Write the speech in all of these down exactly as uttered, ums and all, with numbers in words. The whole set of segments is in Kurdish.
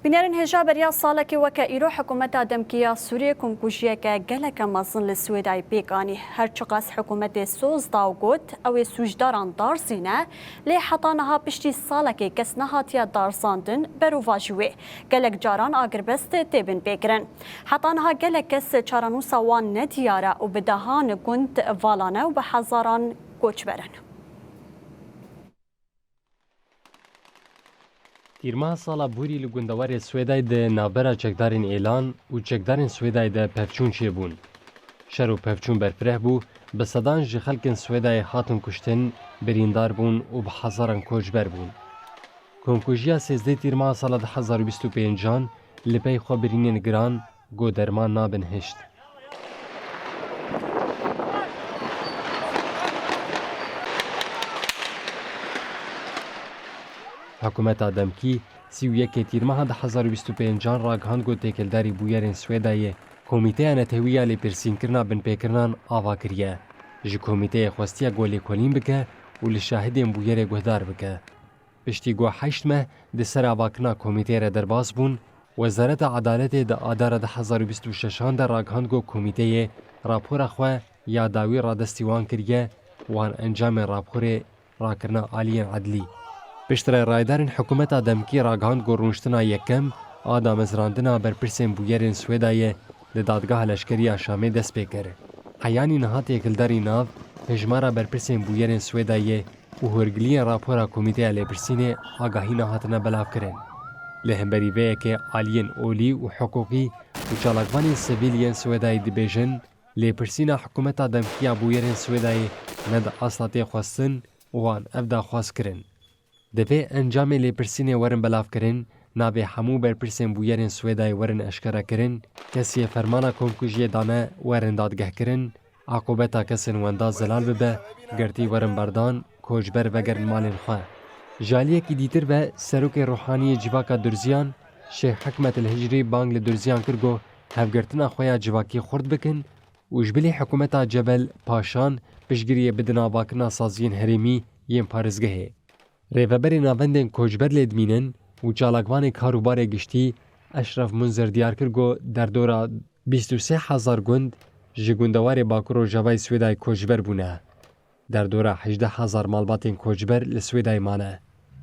Nêrin hêja beriya salekê weke îro hikûmeta demkî ya Sûriyê komkujiyeke geleke mezin li Swêdayê pêk anî. Her çiqas hikûmetê soz da û got, ew ê sûcdaran darzîne, lê heta niha piştî salekê kes nehatiye darzandin, berovajî wê gelek caran agirbest tê binpêkirin. Heta niha gelek kes çarenûsa wan nediyar e û bi dehan gund vala ne û bi hezaran koçber in. Tîrmeha sala borî li gundewarê Swêdayê di navbera çekdarên Êlan û çekdarên Swêdayê de pevçûn çêbûn. Şer û pevçûn berfireh bû, bi sedan ji xelkên Swêdayê hatin kuştin, birîndar bûn û bi hezaran koçber bûn. Komkujiya sêzdeh Tîrmeha sala du hezar û bîst û pêncan li pey xwe birînên giran, ku derman nabin hişt. Hikûmeta demkî sî û yekê Tîrmeha du hezar û bîst û pêncan ragihand ku têkildarî bûyerên Swêdayê Komîteya Netewî ya Lêpirsînkirina Binpêkirinan ava kiriye. Ji komîteyê xwestiye ku lêkolîn bike û li şahidên bûyerê guhdar bike. Piştî ku heşt meh di ser avakirina komîteyê re derbas bûn, Wezareta Edaletê di Adara du hezar û bîst û şeşan de ragihand ku komîteyê rapora xwe ya dawî radestî wan kiriye, wan encamên raporê rakirina aliyên edlî. Piştre rayedarên hikûmeta demkî ragihand ku rûniştina yekem a damezrandina berpirsên bûyerên Swêdayê li Dadgeha Leşkerî ya Şamê dest pê kir. Heyanî niha têkildarî nav, hejmara berpirsên bûyerên Swêdayê û hûrgiliyên rapora Komîteya Lêpirsînê agahî nehatine belavkirin. Li hemberî vê yekê aliyên olî û hiqûqî û çalakvanên sivîl yên Swêdayê dibêjin, lêpirsîna hikûmeta demkî ya bûyerên Swêdayê ne di asla tê xwestin û wan ev daxwaz kirin. Divê encamê lêpirsînê werin belavkirin, navê hemû berpirsên bûyerên Swêdayê werin eşkerekirin, kesê fermana komkujiyê dane werin dadgehkirin, aqûbeta kesên wenda zelal bibe, girtî werin berdan, koçber vegerin malên xwe. Ji aliyekî dîtir ve Serokê Ruhanî yê Civaka Durziyan, Şêx Hikmet El Hicrî bang li Durziyan kir ku hevgirtina xwe ya civakî xurt bikin û ji bilî hikûmeta Cebel Paşan piştgiriyê bidin avakirina saziyên herêmî yên parêzgehê. Rêveberê navendên koçber lê dimînin û çalakvanê karûbarê giştî Eşref Munzir diyar kir ku derdora bîst û sê hezar gund ji gundewarê Bakur Rojavayê Swêdayê koçber bûne. Derdora hejdeh hezar malbatên koçber li Swêdayê mane.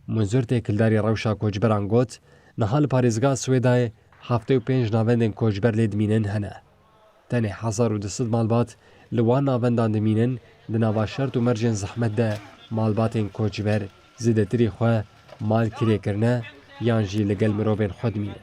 Munzir têkildarî rewşa koçberan got, niha li parêzgeha Swêdayê heftê û pênc navendên koçber lê dimînin hene. Tenê hezar û du sed malbat li wan navendan dimînin, di nava şert û mercên zehmet de malbatên koçber zêdetirî xwe mal kirê kirine yan jî li gel mirovên xwe dimînin.